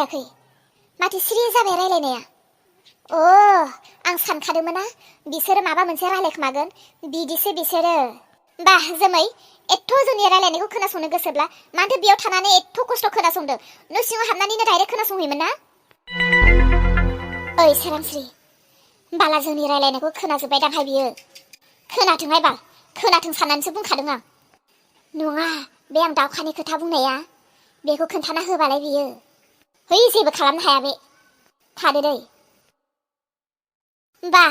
रायलायाखै माथो सिरि जाबाय रायलायनाया आं सानखादोंमोन ना बिसोरो माबा मोनसे रायलायखोमागोन बिदिसो बिसोरो बा जोमै एथ' जोंनि रायलायनायखौ खोनासंनो गोसोब्ला माथो बेयाव थानानै एथ' खस्थ' खोनासंदों न' सिङाव हाबनानैनो डाइरेक्ट खोनासंहैयोमोन ना ओइ सोरांस्रि बाला जोंनि रायलायनायखौ खोनाजोब्बाय दांहाय बियो खोनाथोंहाय बाल खोनाथों साननानैसो बुंखादों आं नङा बे आं दावखानि खोथा बुंनाया बेखौ खोन्थाना होबालाय बियो है जेबो खालामनो हाया बे थादो दै बा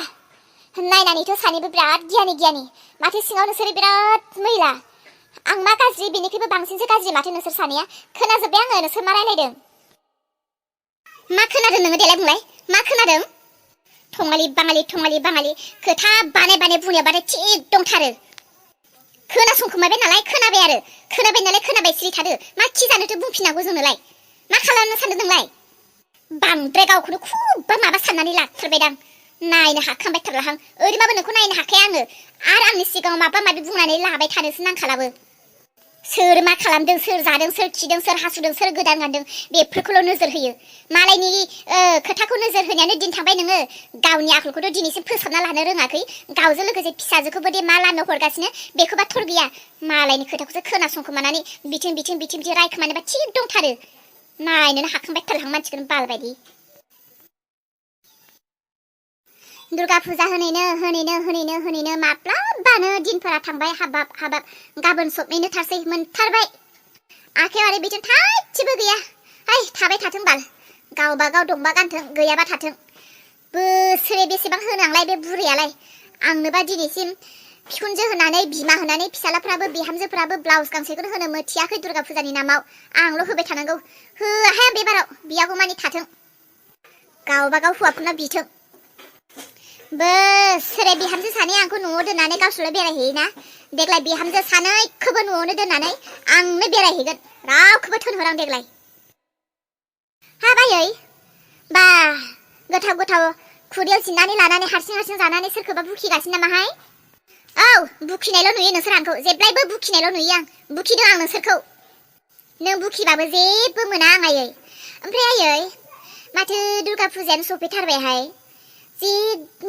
नायनानैथ' सानैबो बिराद गियानि माथो सिङाव नोंसोरो बिराद मैला आं मा गाज्रि बेनिख्रुइबो बांसिनसो गाज्रि माथो नोंसोर सानैया खोनाजोब्बाय आङो नोंसोर मा रायलायदों मा खोनादों नोङो देलाय बुंलाय मा खोनादों थङालि बाङालि खोथा बानाय बुंनायाबाथाय थिग दंथारो खोनासंखोमाबाय नालाय खोनाबाय सिरि थादो मा खि जानोथो बुंफिननांगौ जोंनोलाय मा खालामनो सानदों नोंलाय बांद्राय गावखौनो खुब्बा माबा साननानै लाथारबायदां नायनो हाखांबायथारलाहां ओरैबाबो नोंखौ नायनो हाखाया आङो आरो आंनि सिगाङाव माबा माबि बुंनानै लाबाय थानोसो नांखालाबो सोर मा खालामदों सोर जादों सोर खिदों सोर हासुदों सोर गोदान गानदों बेफोरखौल' नोजोर होयो मालायनि खोथाखौ नोजोर होनायानो दिन थांबाय नोङो गावनि आखलखौथ' दिनैसिम फोसाबना लानो रोङाखै गावजों लोगोसे फिसाजोखौबो दे मा लामायाव हरगासिनो बेखौबा थर गैया मालायनि खोथाखौसो खोनासंखोमानानै बिथिं रायखोमानोबा थिग दंथारो नायनोनो हाखांबायथारलाहां मानसिखौनो बालबायदि दुर्गा फुजा होनैनो माब्लाबानो दिनफोरा थांबाय हाबाब गाबोन सबनैनो थारसै मोनथारबाय आखायाव आरो बिथिं थाइसेबो गैया हाय थाबाय थाथों बाल गावबागाव दंबा गानथों गैयाबा थाथों बोसोरे बेसेबां होनो आंलाय बे बुरैयालाय आंनोबा दिनैसिम बिखुनजो होनानै बिमा होनानै फिसालाफ्राबो बिहामजोफ्राबो ब्लाउस गांसेखौनो होनो मोथियाखै दुर्गा फुजानि नामाव आंल' होबाय थानांगौ होआहाय बे बाराव बियागौ मानि थाथों गावबागाव हौवाफोरनाव बिथों बोसोरे बिहामजो सानै आंखौ न'आव दोननानै गावसोरल' बेरायहैयोना देग्लाय बिहामजो सानैखौबो न'आवनो दोननानै आंनो बेरायहैगोन रावखौबो थोनहर आं देग्लाय हाबायै बा गोथाव खुदैयाव जिन्नानै लानानै हारसिं जानानै सोरखौबा बुखिगासिनो नामाहाय औ बुखिनायल' नुयो नोंसोर आंखौ जेब्लायबो बुखिनायल' नुयो आं बुखिदों आं नोंसोरखौ नों बुखिबाबो जेबो मोना आं आयै ओमफ्राय आयै माथो दुर्गा फुजायानो सफैथारबायहाय जि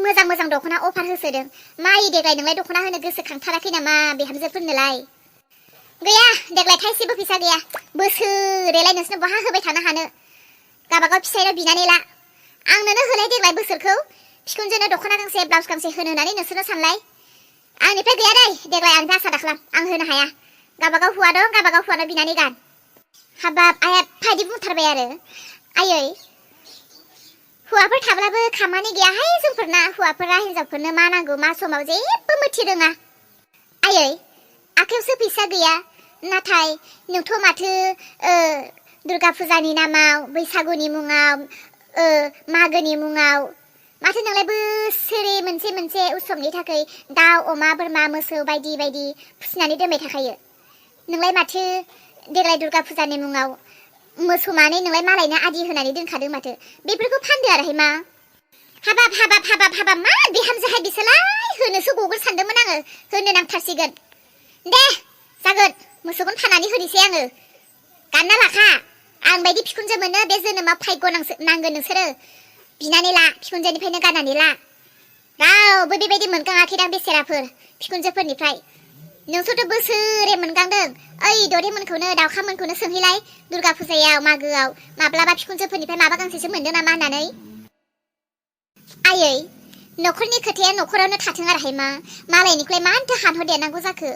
मोजां दख'ना अफार होसोदों माइ देग्लाय नोंलाय दख'ना होनो गोसोखांथाराखै नामा बिहामजोफोरनोलाय गैया देग्लाय थाइसेबो फैसा गैया बोसोरेलाय नोंसोरनो बहा होबाय थानो हानो गाबागाव फिसाइनाव बिनानै ला आंनोनो होलाय देग्लाय बोसोरखौ बिखुनजोनो दख'ना गांसे ब्लाउस गांसे होनो होननानै नोंसोरनो सानलाय आंनिफ्राय गैया दै देग्लाय आंनिफ्राय आसा दाखालाम आं होनो हाया गाबागाव हौवा दं गाबागाव हौवानाव बिनानै गान हाबाब आया फायदि बुंथारबाय आरो आयै हौवाफोर थाब्लाबो खामानि गैयाहाय जोंफोरना हौवाफोरा हिन्जावफोरनो मा नांगौ मा समाव जेबो मिथि रोङा आयै आखायावसो फैसा गैया नाथाय नोंथ' माथो दुर्गा फुजानि नामाव बैसागुनि मुङाव मागोनि मुङाव माथो नोंलाय बोसोरे मोनसे उत्सबनि थाखाय दाउ अमा बोरमा मोसौ बायदि फिसिनानै दोनबाय थाखायो नोंलाय माथो देग्लाय दुर्गा फुजानि मुङाव मोसौ मानै नोंलाय मालायनो आदि होनानै दोनखादों माथो बेफोरखौ फानदो आरोहाय मा हाबाब मा बिहामजोहाय बिसोरलाय होनोसो गगोन सानदोंमोन आङो होनो नांथारसिगोन दे जागोन मोसौखौनो फाननानै होनोसै आङो गानना लाखा आं बायदि बिखुनजो मोनो बे जोनोमाव भाग्य नांगोन नोंसोरो बिनानै ला बिखुनजोनिफ्रायनो गाननानै ला रावबो बेबायदि मोनगाङाखैदां बेसेराफोर बिखुनजोफोरनिफ्राय नोंसोरथ' बोसोरे मोनगांदों ओइ दरेमोनखौनो दाउखामोनखौनो सोंहैलाय दुर्गा फुजायाव मागोआव माब्लाबा बिखुनजोफोरनिफ्राय माबा गांसेसो मोनदों नामा होननानै आयै न'खरनि खोथाया न'खरावनो थाथों आरोहाय मा मालायनिखौलाय मानोथो हानहरदेरनांगौ जाखो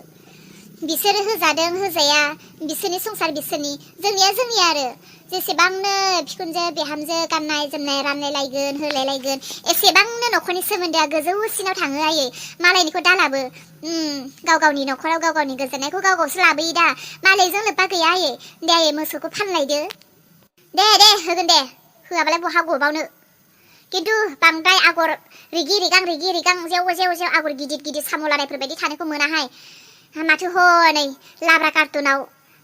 बिसोरो होजादों होजाया बिसोरनि संसार बिसोरनि जोंनिया आरो जेसेबांनो बिखुनजो बिहामजो गाननाय जोमनाय रानलायलायगोन होलायलायगोन एसेबांनो न'खरनि सोमोन्दोआ गोजौसिनाव थाङो आयै मालायनिखौ दालाबो गावनि न'खराव गावनि गोजोननायखौ गावसो लाबोयो दा मालायजों लोब्बा गैया आयै दे आयै मोसौखौ फानलायदो दे होगोन दे होआबालाय बहा गबावनो किन्तु बांद्राय आगर रिगि रिगां जेव आगर गिदिर साम' लादायफोरबायदि थानायखौ मोनाहाय माथो हनै लाब्रा कार्टुनाव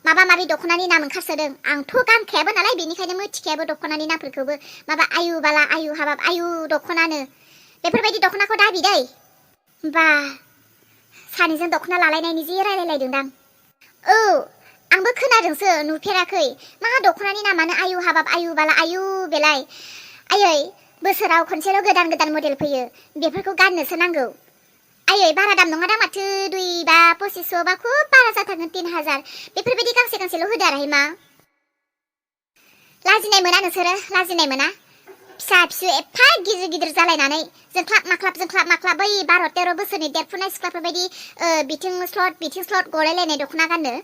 माबा माबि दख'नानि नाम ओंखारसोदों आंथ' गानखायाबो नालाय बेनिखायनो मिथिखायाबो दख'नानि नामफोरखौबो माबा आयु बाला आयु हाबाब आयु दख'नानो बेफोरबायदि दख'नाखौ दाबि दै बा सानैजों दख'ना लालायनायनि जि रायलायलायदोंदां औ आंबो खोनादोंसो नुफेराखै मा दख'नानि नामानो आयु हाबाब आयु बाला आयु बेलाय आयै बोसोराव खनसेल' गोदान गोदान मडेल फैयो बेफोरखौ गाननोसो नांगौ आयै बारा दाम नङा दां माथो 2 बा 2500 बा खुब बारा जाथारगोन 3000 बेफोरबायदि गांसे गांसेल' होदो आरो मा लाजिनाय मोना नोंसोरो लाजिनाय मोना फिसा फिसौ एफा गिदिर गिदिर जालायनानै जोंख्लाब माख्लाब बै 12-13 बोसोरनि देरफुनाय सिख्लाफोरबायदि बिथिं स्लट गलायलायनाय दख'ना गाननो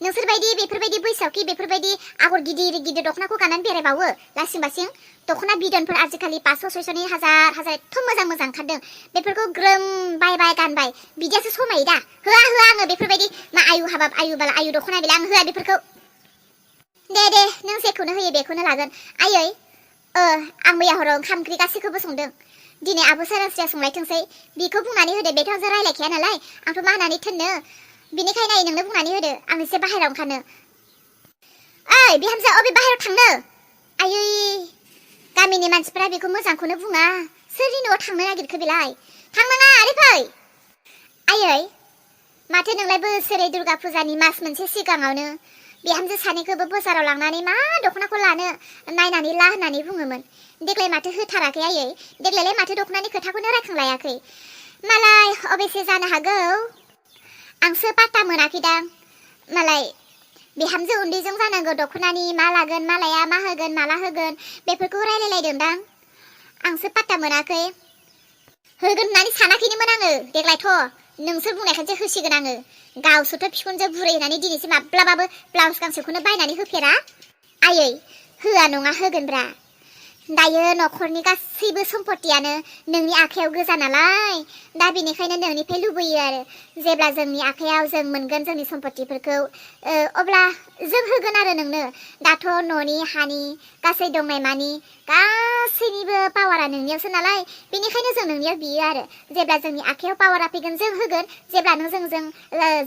नोंसोरबायदि बेफोरबायदि बैसोआवखि बेफोरबायदि आगर गिदिर गिदिर दख'नाखौ गाननानै बेरायबावो लासिं बासिं दख'ना बिदनफोर आजिखालि 500-600नि हाजार एथ' मोजां ओंखारदों बेफोरखौ ग्रोम बायबाय गानबाय बिदियासो समायो दा होआ आङो बेफोरबायदि मा आयु हाबाब आयु बाला आयु दख'ना बेलाय आं होआ बेफोरखौ दे नों जेखौनो होयो बेखौनो लागोन आयै आं मैया हराव ओंखाम ओंख्रि गासैखौबो संदों दिनै आब' सारास्रिया संलायथोंसै बिखौ बुंनानै होदो बेथ' आंजों रायलायखाया नालाय आंथ' मा होनानै थोननो बिनिखायनो आइ नोंनो बुंनानै होदो आं एसे बाहेरायाव ओंखारनो ओइ बिहामजो अबे बाहेरायाव थांनो आयै गामिनि मानसिफोरा बेखौ मोजांखौनो बुङा सोरनि न'आव थांनो नागिरखो बेलाय थांनाङा आरो फै आयै माथो नोंलाय बोसोरै दुर्गा फुजानि मास मोनसे सिगाङावनो बिहामजो सानैखौबो बाजाराव लांनानै मा दख'नाखौ लानो नायनानै ला होननानै बुङोमोन देग्लाय माथो होथाराखै आयै देग्लायलाय माथो दख'नानि खोथाखौनो रायखांलायाखै मालाय अबेसे जानो हागौ आंसो पात्ता मोनाखैदां मालाय बिहामजो उन्दैजों जानांगौ दख'नानि मा लागोन मा लाया मा होगोन माला होगोन बेफोरखौ रायलायलायदोंदां आंसो पात्ता मोनाखै होगोन होननानै सानाखैनोमोन आङो देग्लायथ' नोंसोर बुंनायखायसो होसिगोन आङो गावसोरथ' बिखुनजो बुरै होननानै दिनैसिम माब्लाबाबो ब्लाउस गांसेखौनो बायनानै होफेरा आयै होआ नङा होगोनब्रा दायो न'खरनि गासैबो सम्पतियानो नोंनि आखायाव गोजा नालाय दा बेनिखायनो नोंनिफ्राय लुबैयो आरो जेब्ला जोंनि आखायाव जों मोनगोन जोंनि सम्पतिफोरखौ अब्ला जों होगोन आरो नोंनो दाथ' न'नि हानि गासै दंनाय मानि गासैनिबो पावारा नोंनियावसो नालाय बेनिखायनो जों नोंनियाव बियो आरो जेब्ला जोंनि आखायाव पावारा फैगोन जों होगोन जेब्ला नों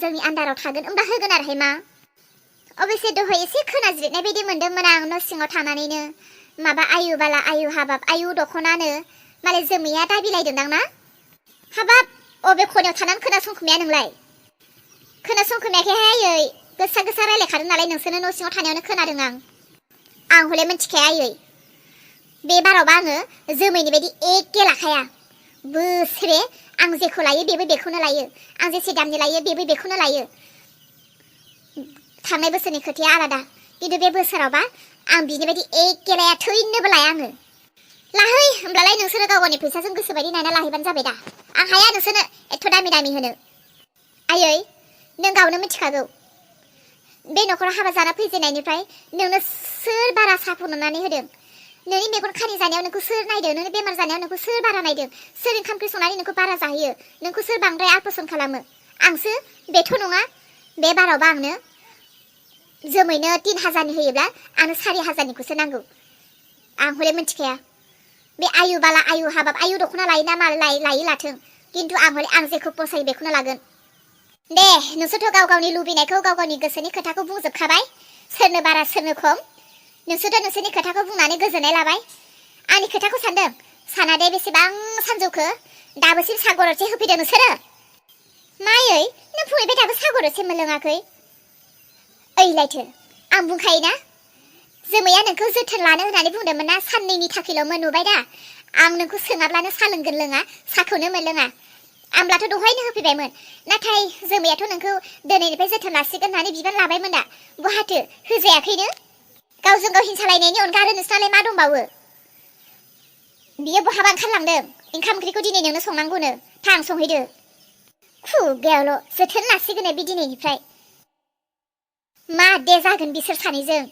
जोंनि आन्दाराव थागोन होमबा होगोन आरो मा अबयसे दहाय एसे खोनाज्रिदनाय बायदि मोनदोंमोन आं न' सिङाव थानानैनो माबा आयु बाला आयु हाबाब आयु दख'नानो मालाय जोमैया दा बिलाइदोंदां ना हाबाब अबे खनायाव थानानै खोनासंखोमाया नोंलाय खोनासंखोमायाखैहाय आयै गोसा रायलायखादों नालाय नोंसोरनो न' सिङाव थानायावनो खोनादों आं हले मिन्थिखाया आयै बे बारावबा आङो जोमैनि बायदि एखे लाखाया बोसोरे आं जेखौ लायो बेबो बेखौनो लायो आं जेसे दामनि लायो बेबो बेखौनो लायो थांनाय बोसोरनि खोथाया आलादा खिन्थु बे बोसोरावबा आं बिनि बायदि एखे लाया थैनोबो लाया आङो लाहै होमब्लालाय नोंसोरो गाव गावनि फैसाजों गोसोबायदि नायना लाहैबानो जाबाय दा आं हाया नोंसोरनो एथ' दामि होनो आयै नों गावनो मिथिखागौ बे न'खराव हाबा जाना फैजेननायनिफ्राय नोंनो सोर बारा साहा फुदुंनानै होदों नोंनि मेगन खानि जानायाव नोंखौ सोर नायदों नोंनि बेमार जानायाव नोंखौ सोर बारा नायदों सोर ओंखाम ओंख्रि संनानै नोंखौ बारा जाहोयो नोंखौ सोर बांद्राय आलपसन खालामो आंसो बेथ' नङा बे बारावबा आंनो जोमैनो 3000नि होयोब्ला आंनो 4000निखौसो नांगौ आं हले मिन्थिखाया बे आयु बाला आयु हाबाब आयु दख'ना लायोना मा लायो लाथों खिन्थु आं हले आं जेखौ फसायो बेखौनो लागोन दे नोंसोरथ' गाव गावनि लुबैनायखौ गाव गावनि गोसोनि खोथाखौ बुंजोबखाबाय सोरनो बारा सोरनो खम नोंसोरथ' नोंसोरनि खोथाखौ बुंनानै गोजोननाय लाबाय आंनि खोथाखौ सानदों साना दे बेसेबां सानजौखो दाबोसिम सागरसे होफैदों नोंसोरो मायै नों फुंनिफ्राय दाबो सागरसे मोनलोङाखै ओइलायथो आं बुंखायोना जोमैया नोंखौ जोथोन लानो होननानै बुंदोंमोन ना साननैनि थाखायल'मोन नुबाय दा आं नोंखौ सोङाब्लानो सा लोंगोन लोङा साखौनो मोनलोङा आंब्लाथ' दहायनो होफैबायमोन नाथाय जोमैयाथ' नोंखौ दिनैनिफ्राय जोथोन लासिगोन होननानै बिबान लाबायमोन दा बहाथो होजायाखैनो गावजों गाव हिंसालायनायनि अनगा आरो नोंस्रालाय मा दंबावो बियो बहाबा ओंखारलांदों ओंखाम ओंख्रिखौ दिनै नोंनो संनांगौनो थां संहैदो खुगायावल' जोथोन लासिगोन बे दिनैनिफ्राय मा दे जागोन बिसोर सानैजों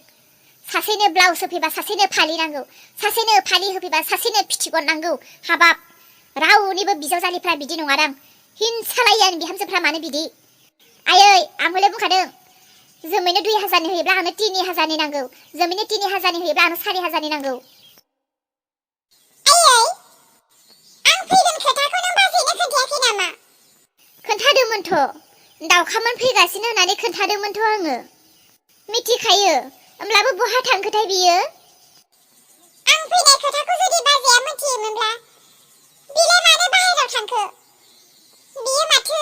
सासेनो ब्लाउस होफैबा सासेनो फालि नांगौ सासेनो फालि होफैबा सासेनो फिथिगन नांगौ हाबाब रावनिबो बिजावजालिफ्रा बिदि नङादां हिंसालायानो बिहामजोफ्रा मानो बिदि आयै आं हले बुंखादों जोमैनो 2000नि होयोब्ला आंनो 3000नि नांगौ जोमैनो 3000नि होयोब्ला आंनो 4000नि नांगौ आयै आं फैगोन खोथाखौ नों बाजैनो खोन्थायाखै नामा खोन्थादोंमोनथ' दावखामोन फैगासिनो होननानै खोन्थादोंमोनथ' आङो मिथिखायो होमब्लाबो बहा थांखोथाय बियो आं फैनाय खोथाखौ जुदि बाजैया मिथियोमोनब्ला बिलाय मानो बाहेरायाव थांखो बियो माथो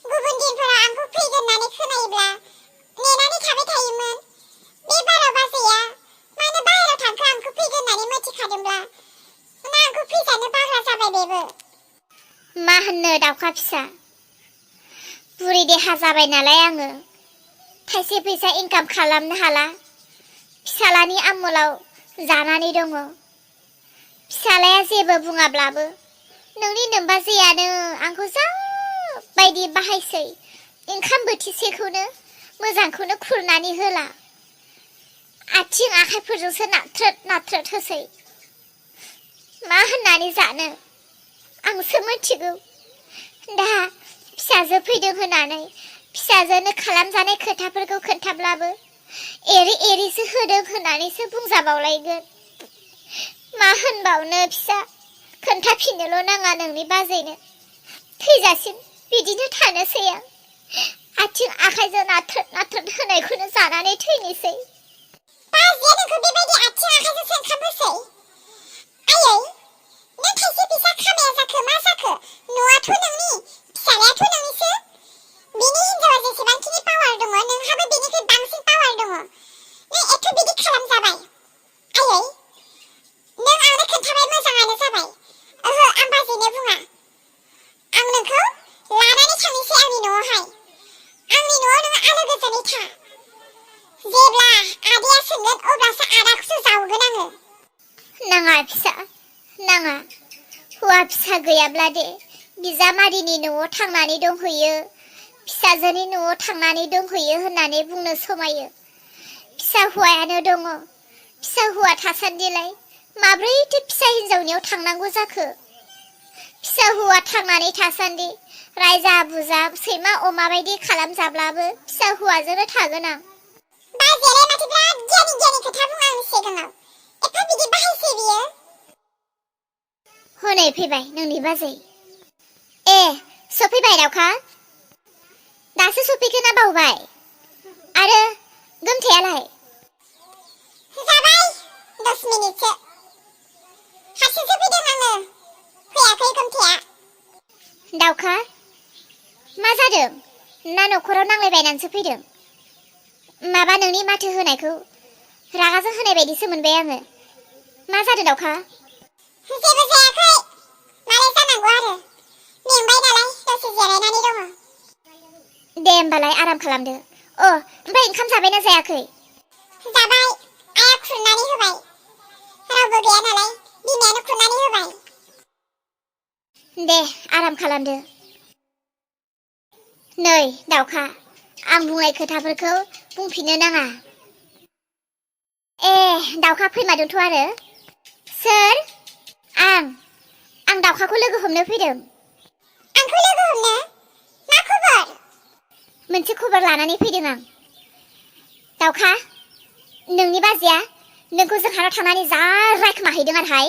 गुबुन दिनफोराव आंखौ फैगोन होननानै खोनायोब्ला नेनानै थाबाय थादोंब्ला आंखौ फैजानो बाग्रा जाबाय बेबो। मा होननो दाउखा फिसा, बुरि देहा जाबाय नालाय आङो थाइसे फैसा इनकाम खालामनो हाला, फिसालानि आमोलाव जानानै दङ। फिसालाया जेबो बुङाब्लाबो नोंनि नोमबाजैयानो आंखौ जा बायदि बाहायसै, ओंखाम बोथिसेखौनो मोजांखौनो खुरनानै होला, आथिं आखाइफोरजोंसो नाथ्रोद होसै। मा होननानै जानो आंसो मिथिगौ। दा फिसाजो फैदों होननानै फिसाजोनो खालामजानाय खोथाफोरखौ खोन्थाब्लाबो एरै एरैसो होदों होननानैसो बुंजाबावलायगोन। मा होनबावनो फिसा, खोन्थाफिननोल' नाङा नोंनि बाजैनो, थैजासिम बिदिनो थानोसै आं, आथिं आखाइजों नाथ्रोद होनायखौनो जानानै थैनोसै। बाजैया नोंखौ बेबायदि आथिं आखाइजोंसो ओंखाम होसै? आयै, नों थाइसे फैसा खामाया जाखो मा जाखो? न'आथ' नोंनि, फिसालायाथ' नोंनिसो। बेनि हिनजावा जेसेबांखिनि पावार दङ नोंहाबो बेनिख्रुइ बांसिन पावार दङ। नों एथ' बिदि खालामजाबाय? आयै, नों आंनो खोन्थाबाय मोजाङानो जाबाय। ओहो, आं बाजैनो बुङा। आं नोंखौ लानानै थांनोसै आंनि न'आवहाय। आंनि न'आव नों आलो गोजोनै था। जेब्ला आदाया सोंगोन अब्लासो आदाखौसो जावगोन आङो। नाङा फिसा, नाङा। हौवा फिसा गैयाब्ला दे बिजामादैनि न'आव थांनानै दंहैयो, फिसाजोनि न'आव थांनानै दंहैयो होननानै बुंनो समायो। फिसा हौवायानो दङ, फिसा हौवा थासान्दिलाय माब्रैथो फिसा हिनजावनियाव थांनांगौ जाखो? फिसा हौवा थांनानै थासान्दि रायजा बुजा सैमा अमा बायदि खालामजाब्लाबो फिसा हौवाजोंनो थागोन आं। बाजैयालाय माथो बिराद गियानि खोथा बुङो आंनि सिगाङाव, एफा बिदि बाहायसै बियो? हनै फैबाय नोंनि बाजै। ए, सफैबाय दाउखा? दासो सफैखोना बावबाय? आरो गोमथायालाय? जाबाय 10 मिनिटसो। हारसिंसो फैदों आङो, फैयाखै गोमथाया। दाउखा, मा जादों? ना न'खराव नांलायबायनानैसो फैदों? माबा नोंनि माथो होनायखौ रागाजों होनाय बायदिसो मोनबाय आङो। मा जादों दाउखा? जेबो जायाखै, मालाय जानांगौ आरो। मेंबाय नालाय दसे जिरायनानै दङ। दे होमबालाय आराम खालामदो। ओमफ्राय ओंखाम जाबायना जायाखै? जाबाय, आइया खुरनानै होबाय। रावबो गैया नालाय बिमायानो खुरनानै होबाय। दे आराम खालामदो। नै दाउखा, आं बुंनाय खोथाफोरखौ बुंफिननो नाङा। ए, दाउखा फैमारदोंथ' आरो। सोर? आं दाउखाखौ लोगो हमनो फैदों। आंखौ लोगो हमनो? मा खबर? मोनसे खबर लानानै फैदों आं। दाउखा, नोंनि बाजैया नोंखौ जोंहानाव थांनानै जा रायखोमाहैदों आरोहाय।